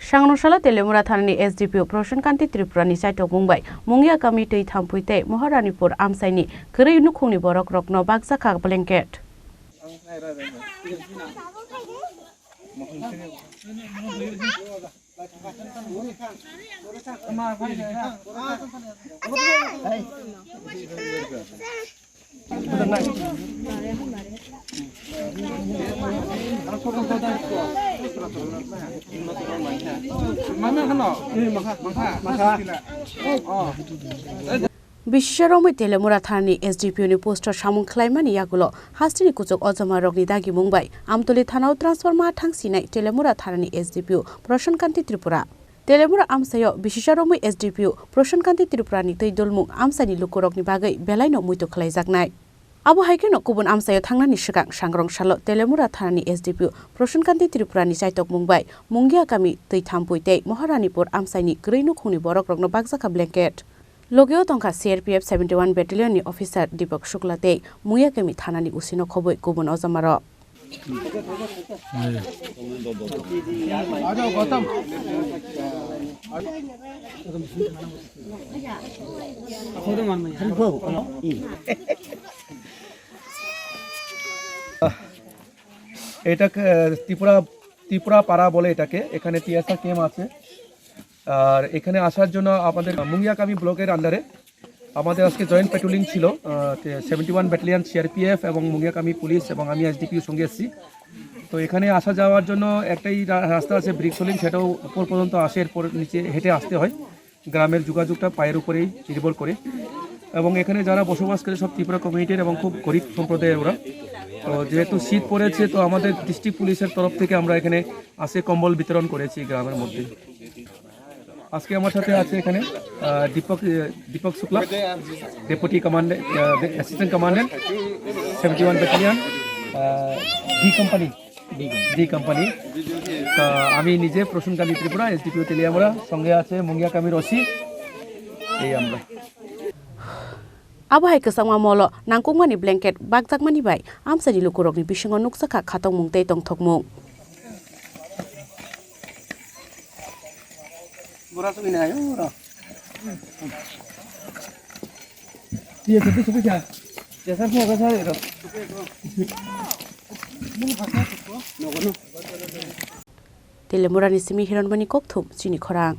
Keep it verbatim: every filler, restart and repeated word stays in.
Sangrong salo Telemura thanani S D P O Prashan Kanti Tripura ni chaitokmung bai Mungia kami twi thampui tei Maharanipur amchaini kwrwi nukhungni borok rokno bakjakha blanket. Bisisa romwi Telemura thanani S D P O ni post o samung khlaimani yagulo hasteni kuchuk ojama rokni dagimung bai Amtoli thanao transfer ma thang sinai Telemura thanani S D P O Prashan Kanti Tripura. Telemura amchaio bisisa romwi S D P O Prashan Kanti Tripura ni twi dulmung amchaini lukurokni bagwi belaino muitu khlaijaknai. Abo hai kheno kubun amchaio thangnani swkang sangrong salo Telemura thanani S D P O Prashan Kanti Tripura ni chaitokmung bai Mungia kami twi thampui tei Maharanipur amchaini kwrwi nukhungni borok rokno bakjakha blanket. Logeo tongkha C R P F seventy one Battalion ni officer Deepak Shukla tei Mungia kami thanani usino khobwi kubun ojama rok. এটা ক-, ত্রিপুরা, ত্রিপুরা পাড়া বলে এটাকে। এখানে TSR camp আছে। আর এখানে আসার জন্য আমাদের মুঙ্গিয়াকামি ব্লকের আন্ডারে আমাদের আজকে জয়েন্ট প্যাট্রোলিং ছিল, আহ, তে সেভেন্টি ওয়ান ব্যাটালিয়ন সিআরপিএফ এবং মুঙ্গিয়াকামি পুলিশ এবং আমি এসডিপিও সঙ্গে এসেছি। তো এখানে আসা যাওয়ার জন্য একটাই রা-, রাস্তা আছে ব্রিক সোলিং, সেটাও উপর পর্যন্ত আসে, এরপর নিচে হেঁটে আসতে হয়। গ্রামের যোগাযোগটা পায়ের উপরেই নির্ভর করে। এবং এখানে যারা বসবাস করে সব ত্রিপুরা কমিউনিটির এবং খুব গরিব সম্প্রদায়ের ওরা। তো যেহেতু শীত পড়েছে, তো আমাদের ডিস্ট্রিক্ট পুলিশের তরফ থেকে আমরা এখানে আজকে কম্বল বিতরণ করেছি গ্রামের মধ্যে। আজকে আমার সাথে আছে এখানে, আহ, দীপক, আহ, দীপক শুক্লা, ডেপুটি কমান্ডেন্ট, আহ, assistant commandant, seventy one battalion, আহ, ডি কোম্পানি। D company. তা আমি নিজে প্রসূন কান্তি ত্রিপুরা, এসডিপিও তেলিয়ামুড়া, সঙ্গে আছে মুঙ্গিয়া কামির ওসি। এই আমরা। Abo hai kwchangma molo nangkukmani blanket bakjakmani bai amchaini lukurokni bisingo nukjakha khatokmung tei tongthokmung. Telemurani simi Hiranmani Kokthum, chini khorang.